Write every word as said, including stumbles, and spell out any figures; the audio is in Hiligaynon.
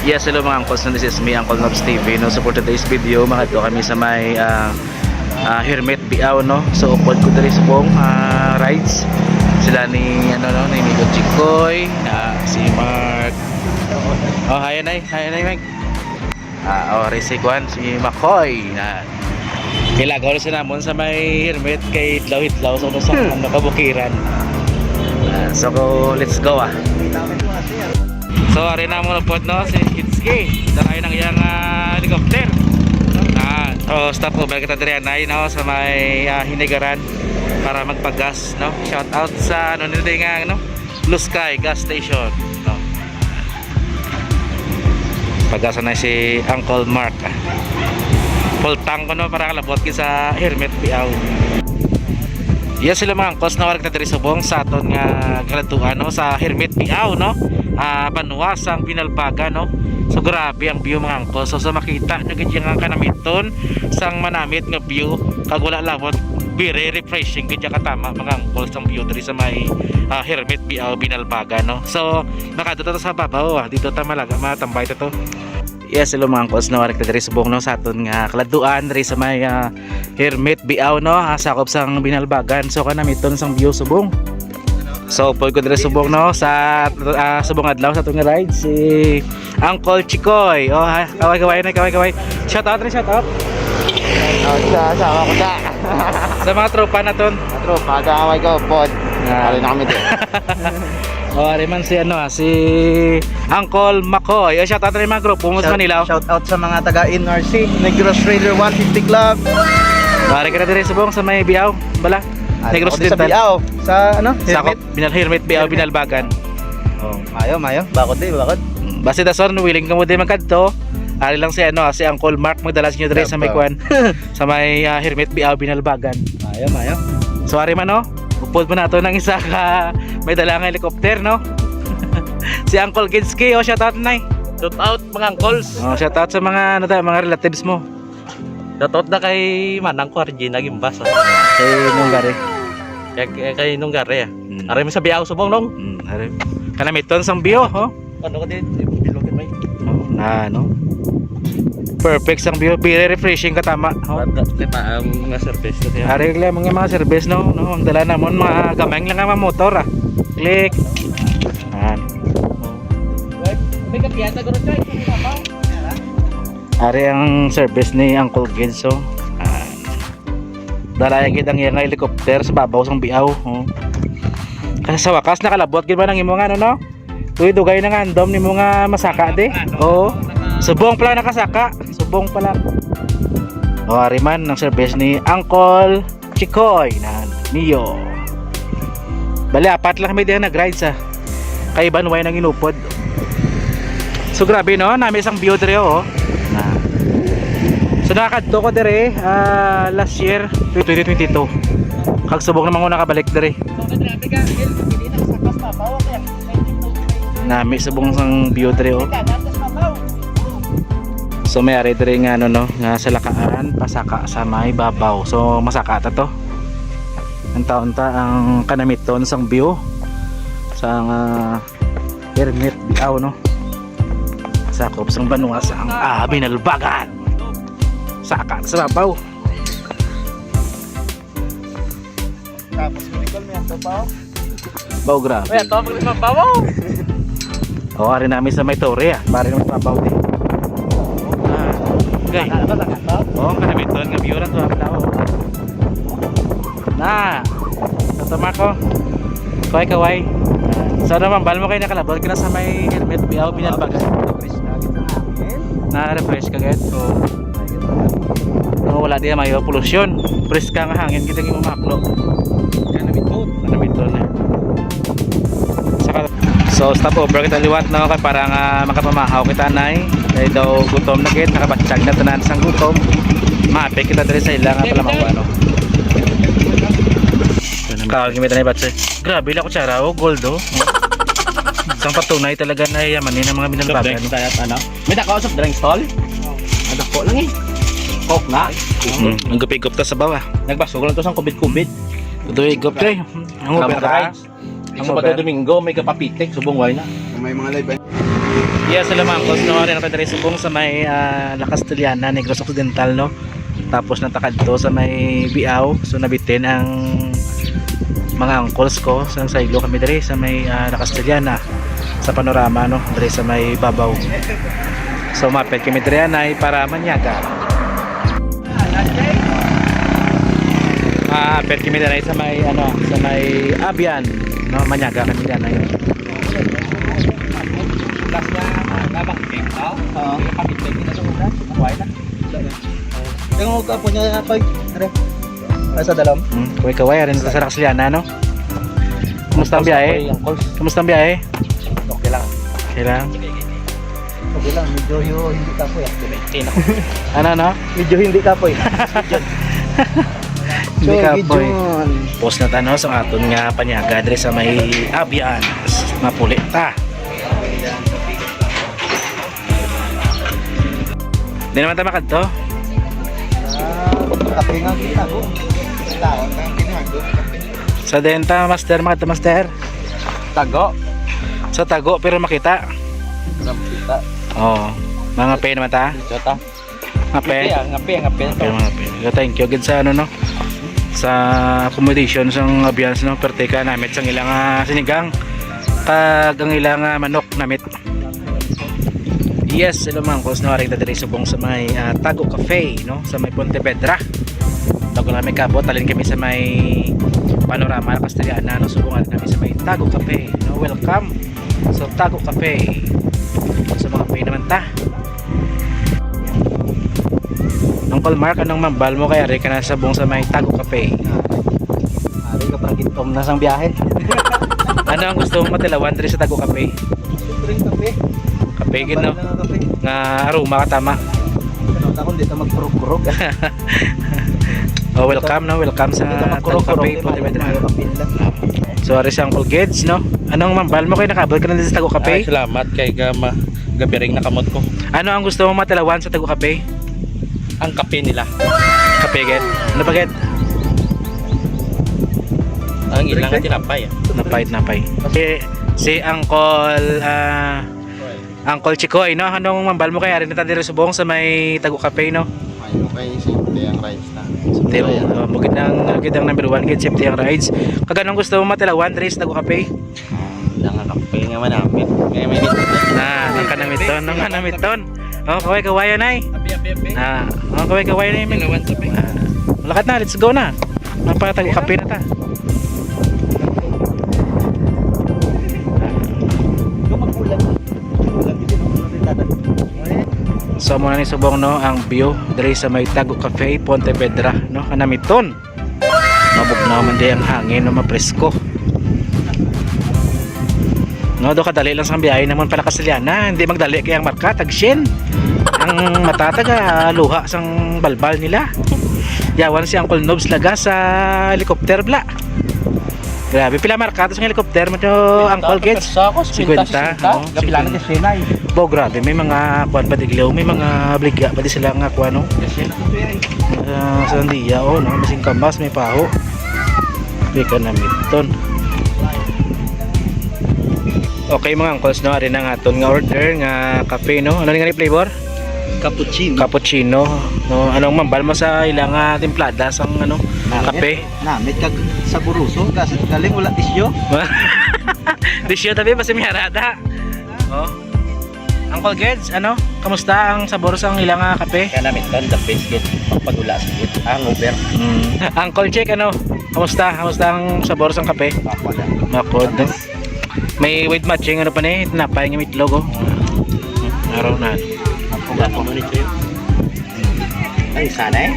Yes, hello mga angkol. So, this is me, Uncle Nobs T V, no? So, for today's video, mahadto kami sa may, ah, ah, Hermit Biao, no? So, upod ko diri subong, ah, rides. Sila ni, ano, no, ni Migo Chikoy, ah, si Mark. Oh, hi, Nay. Hi, Nay, Mike. Ah, oh, ri si Kwan, si Makoy. Na, kilagaw na sa namon sa may Hermit kay hitlaw-hitlaw sa, ano, sa, hmm, ano, kabukiran. Ah, so, go, let's go, ah. So, ari na mo pod, no, si Kinski. Dala yun ang iyang, ah, helicopter. Ah, so, stop over kita diri, anay, no, sa may, ah, Hinigaran para magpagas, no. Shout out sa, ano, nila nga, ano, Blue Sky Gas Station, no. Pagasa na si Uncle Mark. Full tank ko, no, para kalabot gid sa Hermit Biao. Yes, hello mga angkol, no, ari kita diri subong sa aton nga kaladtuan, no, sa Hermit Biao, no. Ah, banwa sang Binalbagan, no. So, grabe ang view, mga angkol. So, sa makita nyo gid yung kanamiton sang manamit nga view, kag wala labot, very refreshing gid yung katama, mga angkol, sang view diri sa may, ah, Hermit Biao, Binalbagan, no. So, makadto ta sa babaw, ah. Dito ta malaga, matambay ta to. Yes, hello mga angkol, no, ari kita diri subong, no, sa aton nga kaladtuan diri sa may, ah, Hermit Biao, no, ah, sakop sang Binalbagan. So, kanamiton sang view subong. So, upod ko diri subong, no, sa, ah, subong adlaw sa aton nga ride, si Uncle Chikoy. Oh, ha, kaway, kaway na, kaway, kaway. Shout out rin, shout out. Oh, sa, sa, ako sa. Sa mga tropa naton. Mga tropa, sa kaway ko, pod. Ah. Ari na kami dito. Oh, ari man si, ano, ah, si Uncle Makoy. Eh, shout out rin mga grupo mo sa Manila. Shout out sa mga taga N R C, Negros Raider one fifty Club. Ari ka na diri subong sa may Biao, bala. Ari Negros ako din sa Oriental. Biao, sa, ano, Sakop, Hermit. Binal-, Hermit Biao, Hermit. Binalbagan. Oh, mayo, mayo. Bakod di, bakod. Mm, basta dason, willing ka mo di magkadto. Ari lang si, ano, si Uncle Mark magdala sa inyo diri sa may Club, kuan. Sa may, ah, Hermit Biao, Binalbagan. Mayo, mayo. So, ari man, no? Upod mo nato ng isa ka may dala nga helicopter, no? Si Uncle Kinski, oh, shout out, Nay. Shout out, mga uncles. Oh, shout out sa mga, ano ta, mga relatives mo. Shout out na kay Manang ko, Regina Gimbas, ah. Kay Nunggari. Kay, kay, kay Nunggari, ah. Hmm. Ari mo sa Biao subong, Nong? Hmm, ari. Kanamiton sang view, oh. Ano ka din? Bilog may. Oh, na, ano? Perfect sang view. Very refreshing, katama. Oh. Kita ang mga service na siya. Ari lang mga, mga service, no? No, ang dala namon, mga gamay lang ang mga motor, ah. Click. Yan. May kapiyan na garo siya. Ari ang service ni Uncle Gids, oh. Ah. Dala gid ang iyang helicopter sa babaw sang Biao, oh. Kasi sa wakas nakalabot gid man ang imo nga, ano, no? Uy, dugay na nga andom nimo nga masaka, di? Oo. Subong pa lang nakasaka. Subong pa lang. Oh, ari man ang service ni Uncle Chikoy na Mio. Bali, apat lang kami diyan nag-ride sa kay Banway nang inupod. So, grabe, no? Nami isang view diri, oh. Na. So, nakakadto ko diri, ah, last year, twenty twenty-two. Kag subong naman ko nakabalik diri. Nami subong sang view diri, oh. So, may ari diri nga, ano, no, nga salakaan, pasaka sa may babaw. So, masaka ta to. Ang taon ta ang kanamiton sang view sa nga Hermit Biao, no? Sakop sang banwa sa ang, ah, Binalbagan. Saka sa babaw. Tapos, kulikol, may ato pa, oh. Baw, grabe. Uy, ato, pag lima pa, wow. Oh, ari namin sa may tore, ah. Pare naman sa babaw, eh. Ah, okay. Ano ba, sa kanto? Oh, ang kanamiton nga view lang to, ang tao. Na. Tatama ko. Kaway, kaway. So, ano, mambal mo kayo nakalabot ka na sa may Hermit Biao, Binalbagan. Na-refresh ka, get? Oo. No, wala diya mayo pollution. Preska nga hangin kita yung maklo. Yan, nabito. Nabito na. Saka, so, stop over kita liwat, no? Kay para nga makapamahaw kita, nay. Kay daw gutom na gid, nakabatyag na tanan sang gutom. Maapit kita diri sa ila nga palamawan, no? Kaon kami tanan, batse. Grabe lang kutsara, oh, gold, oh. Isang patunay talaga na yaman ni ng mga Binalbagan. Soft drinks tayo at ano? May dako soft drinks, tol? May dako lang eh. Coke na. Mm, ang gupigop ta sa bawa. Nagbasog lang to sang kubit-kubit. Ito higop, eh. Ang Tama over ka? Rides. Ang Sabado, over. Domingo, may kapapitik, subong way na. May mga live, eh. Yes, hello mga uncles, no? Ari na ta diri subong sa may, ah, La Castellana, Negros Occidental, no? Tapos natakadto sa may Biao, so nabitin ang mga uncles ko. So nagsaylo kami diri sa may, ah, La Castellana, sa Panorama, no? Diri sa may babaw. So mapit kami diri anay para manyaga. Ah, apit kami diri sa may, ano, sa may Abian, no? Manyaga kami diri anay. Plus na, ah, nabangking, no? Oo. Yung kapitbahay kita sa una, buhay na. Yung mga kapo niya, Koy, dire. Ay, sa dalam. Hmm, kaway-kaway, ari na ta sa La Castellana, no? Kumusta ang biyahe? Koy, ang calls. Kumusta ang biyahe? Okay lang. Okay lang. Okay lang, medyo yu-, hindi kapoy, ah. Hindi na. Ano, no? Medyo hindi kapoy. Hindi So, kapoy. Gideon. Pause na ta, no, sa aton nga panyaga diri sa may Abian. Mapuli ta. Di naman ta makadto. Ah, kape nga kita, oh. Kailangan kang ginagawa. Sa denta, master, makadto, master. Tago. Sa tago, pero makita. Pero makita. Oo. Mga pe naman ta. Dito ta. Ngape? Ngape, ah, ngape, ngape. Ngape, ngape. So, thank you gid sa, ano, no, sa accommodation sang Abians, no, perte ka namit sang ilang, ah, sinigang, kag ang ilang, ah, manok namit. Yes, hello mga uncles, no, ari ta diri subong sa may, ah, Tago Cafe, no, sa may Pontevedra. Bago na kami kabot, halin kami sa may Panorama La Castellana, no, subong kami sa may Tago Cafe, no. Welcome. So, Tago Cafe. So, mga kape naman ta. Uncle Mark, anong mambal mo kay ari ka na subong sa may Tago Cafe? Ari ka, parang gitom na sang biyahe. Ano ang gusto mong matilawan diri sa Tago Cafe? Siyempre, kape. Kape gid, no? Mambal na nga kape. Nga aroma ka tama. Ano, ako, hindi ta magkurog-kurog. Oh, welcome, no? Welcome sa Tago Cafe, Pontevedra. So, ari si Uncle Geds, no? Anong mambal mo kay nakabot ka na dito sa Tago Cafe? Ay, salamat kay ga-, ma-, gabiring na kamot ko. Ano ang gusto mo matilawan sa Tago Cafe? Ang kape nila. Kape, Ged? Ano pa, Ged? Ang ilang tinapay, ah. Napay, napay. Si, si Uncle, ah, Uncle Chikoy, no? Anong mambal mo kay ari na ta diri subong sa may Tago Cafe, no? Ay, okay, safety ang rides na. Safety, oh, magandang, magandang number one, gid, safety ang rides. Kag anong gusto mo matilawan diri sa Tago Cafe? Ah, wala nga kape nga manamit. May, may Ah, ang kanamiton, ang kanamiton. Oh, kaway-kaway, anay. Api, api, api. Ah, oh, kaway-kaway, anay. Tilawan sa pe. Ah, lakat na, let's go na. Mapatago kape na ta. So, muna ni subong, no, ang view diri sa may Tago Cafe, Pontevedra, no, kanamiton. Mabugnaw man di ang hangin, no, mapresko. No, do kadali lang sang biyahe namon pa La Castellana, hindi magdali kay ang marka tag syen. Ang mata taga luha sang balbal nila. Yawan si Uncle Nobs laga sa helicopter bla. Grabe, pila marka to sa helicopter mo to, Uncle Gets? Sa ako, singkwenta, singkwenta, singkwenta. Oh, kapila na kasi na eh. Bo, grabe, may mga kuan pa diglaw, may mga bligya pa di sila nga kuan, no? Ah, sandiya, oh, no? Masing kamas, may paho. May kanamiton. Okay, mga uncles, no? Ari na nga aton nga order nga kape, no? Ano nga ni flavor? Cappuccino. Cappuccino, no? Anong mambal mo sa ilang, ah, timplada sang, ano, kape? Namit kag saburuso, kasi galing wala tisyo. Tisyo tabi, basta may harada. Oh. Uncle Geds, ano? Kamusta ang sabor sang ilang, ah, kape? Kaya namin, kan the best, gid. Pagpagula, sige. Hangover. Mm. Uncle Chick, ano? Kamusta? Kamusta ang sabor sang kape? Makod na. Makod, no? May with matching, ano pa ni? Tinapay nga itlog, oh. Araw na. Ako, ako. Ay, sana eh.